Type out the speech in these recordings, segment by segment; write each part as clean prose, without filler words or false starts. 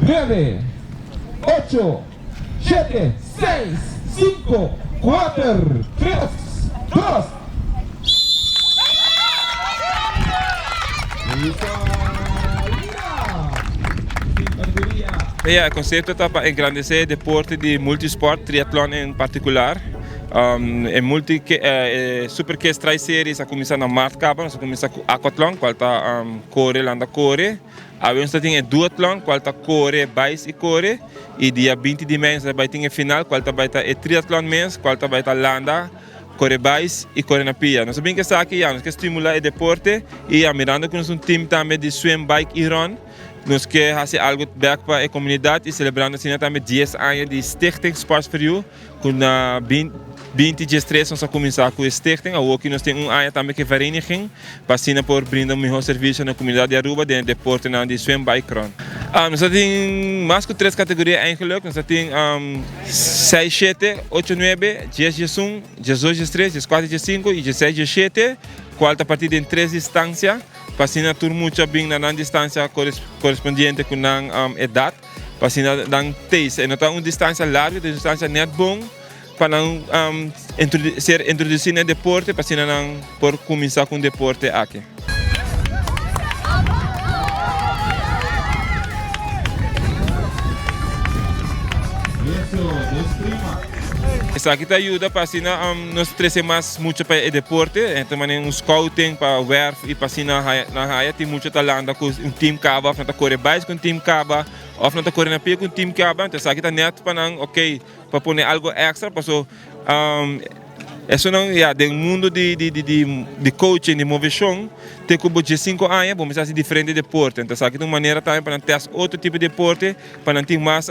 Nuebe, ocho, shete, seis, sinku, kuater, tres, dos. E konsepto ta pa engrandesé e deporte di multisport, triatlon en partikular. E multi e Super Kids Tri Series a kuminsá na mart kaba, nos a kuminsá ku aquatlon kual ta kore landa kore. Awe nos ta tin e duatlon kual ta kore, bais i kore i dia binti di mei nos ta bai tin e final kual ta bai ta e triatlon mes kual ta bai ta landa, kore bais i kore na pia. Nos a bin ku esaki ya nos ke stimula e deporte i ya mirando ku nos un team tambe di swim, bike i run nos ke hasi algu bek pa e komunidat i selebrando asina tambe dies aña di Stichting Sports for You ku na binti diestres nos a kuminsá ku e stichting awoki nos tin un aña tambe ku e vereniging pa asina por brinda un mihó servisio na komunidat di Aruba den e deportenan di swim, bike, run. Nos ta tin mas ku tres kategoria eigenlik, nos ta tin seis, shete, ocho, nuebe, dies, diesun, diesdos, diestres, dieskuater, diesinku i dieseis, diesshete, kual ta partí den tres distansia pa asina tur mucha bin na nan distansia korespondiente ku nan edat. Pa asina nan taste. E no ta un distancia largo, ta un distancia net bon pa nan ser introduci na e deporte pa asina nan por cuminsa cu un deporte aki. Esaki ta yuda pa asina nos trece mas mucha pa e deporte. E ta manera un scouting pa werf y pa asina nan haya tin mucha ta landa cu un team caba of nan ta core bais cu un team caba of nan ta core na pia cu un team caba. Entonces esaki ta net pa nan ok pa pone algo extra paso esonan ya den mundo di di coaching di movecion te cu bo diescinco aña bo mester haci diferente deporte. Entonces esaki ta un manera tambe pa nan test otro tipo di deporte pa nan tin mas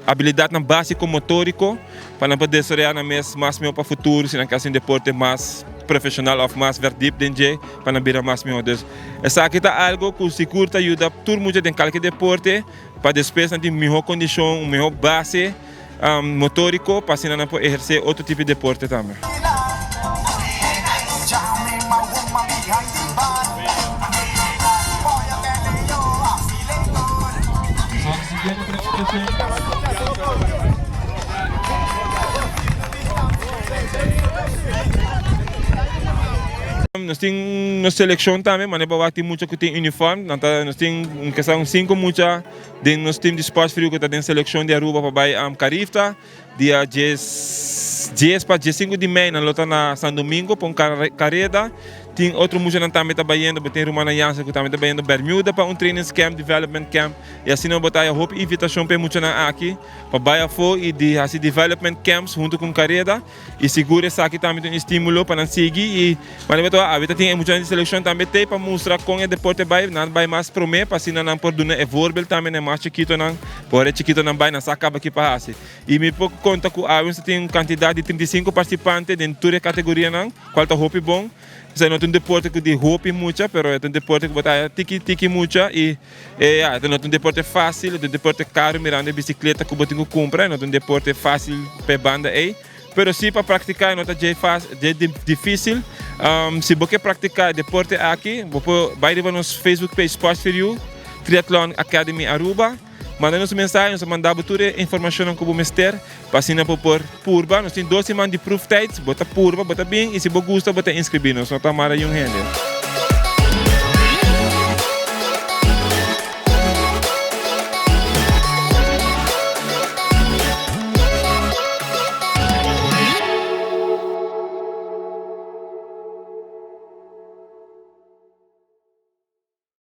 Abilidatnan básiko motóriko pa nan por desaroyá nan mes mas mihó pa futuro si nan ke hasi un deporte mas profeshonal òf mas verdip den dje pa nan bira mas mihó. Dus esaki ta algu ku sigur ta yuda tur mucha den kalke deporte pa despues nan tin mihó kondishon, un mihó base motóriko pa asina nan por ehersé otro tipo di deporte tambe. Nos tin nos seleccion tambe, manera bo wak tin mucha cu tin uniform, nan ta nos tin un kesa un cinco mucha den nos team di Sports Frio cu ta den seleccion di Aruba pa bay Carifta, dia dies dies pa diescinco di mei nan lo ta na San Domingo pa un careda. Tin otro muchanan tambe ta bayendo, bo tin rumannan Jansen ku tambe ta bayendo Bermuda pa un training camp, development camp. I asina bo ta haya hopi invitashon pa e muchanan aki pa bai afó i di hasi development camps huntu ku un kareda. I sigur esaki tambe ta un estimulo pa nan sigui i manera bo ta wak awe ta tin e muchanan di selekshon tambe t'ei pa mustra kon e deporte bai, nan bai mas promé pa asina nan por duna e voorbeeld tambe na e mas chikitonan, pa ora e chikitonan bai nan sa kaba ki pa hasi. I mi por konta ku awe nos ta tin un kantidat di 35 partisipante den tur e kategorianan. Cual ta hopi bon. Esei no ta un deporte cu di hopi mucha, pero e ta un deporte cu bo ta haya tiki tiki mucha y e ya, e no ta un deporte facil, e ta un deporte caro mirando e bicicleta cu bo tin cu cumpra, e no ta un deporte facil pa e banda ey. Pero si pa practica e no ta dje dje dificil. Si bo ke practica e deporte aki, bo por bay riba nos Facebook page Sports for You, Triathlon Academy Aruba. Manda nos un mensahe, nos ta manda bo tur e informashonnan ku bo mester pa asina bo por purba. Nos tin dos siman di proeftijd, bo ta purba, bo ta bin i si bo gusta bo ta inskribí. Nos no ta mara yun hende.